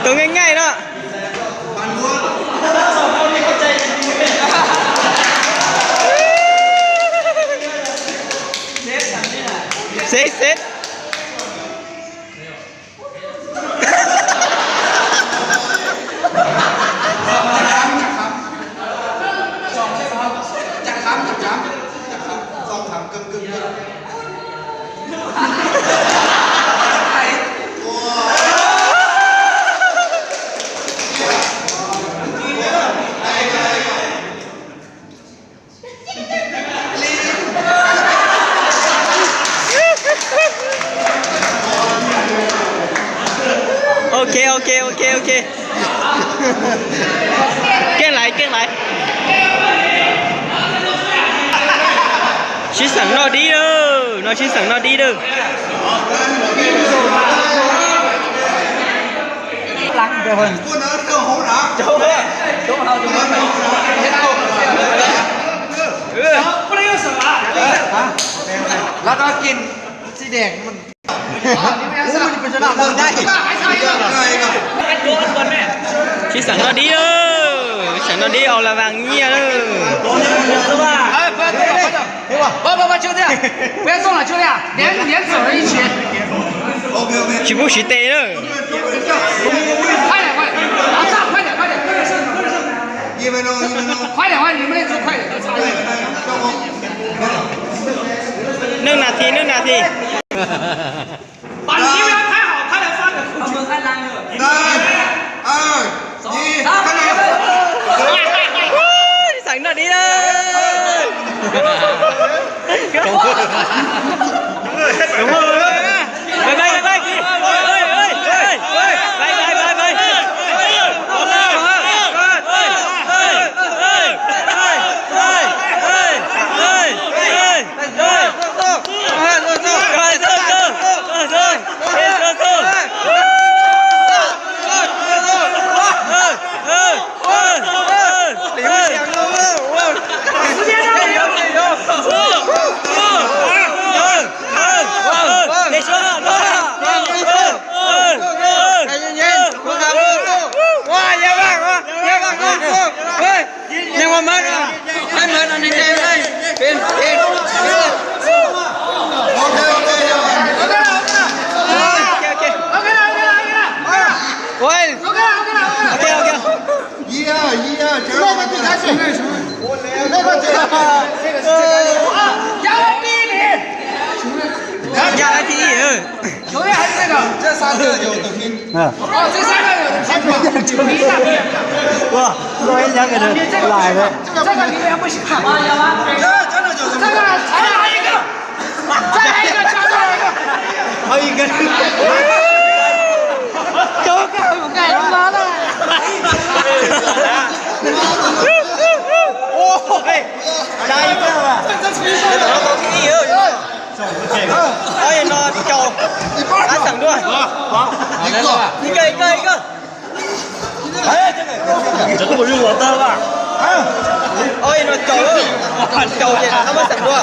Tus nqaij nqaij no. Xeb xeb. Ok, ok, ok, ok. Keej laiv, keej laiv. Sib xeem noj dib lawm, no sib xeem noj dib lawm. Sib xeem noj dib lawm, sib xeem noj dib aus las vas nyiaj lawm. 不要动了，兄弟，连连走了一起。 Tsis pub siv tes lawm. 快点，快点，快点，快点，快点，快点，快点，你们那组快点，再差一点。 Neeg nas this, neeg nas this. 把你们要拍好，他来发个。三、二、一，开始。 Sib xeem noj dib lawm. Bye bye, bye bye. Bye bye, bye bye. Ncaj ib phi. 球队还是那个？这三个有等兵。哦，这三个有等兵。哇，作为两个人来的。这个里面不行。这个再来一个，再来一个，加上一个。还有一个。都干不干他妈的。哦，哎，加一个了。 Ov, no caum, ab xeem dua. Ib kawg, ib kawg, ib kawg. Ov, no caum, caum ces ab xeem dua.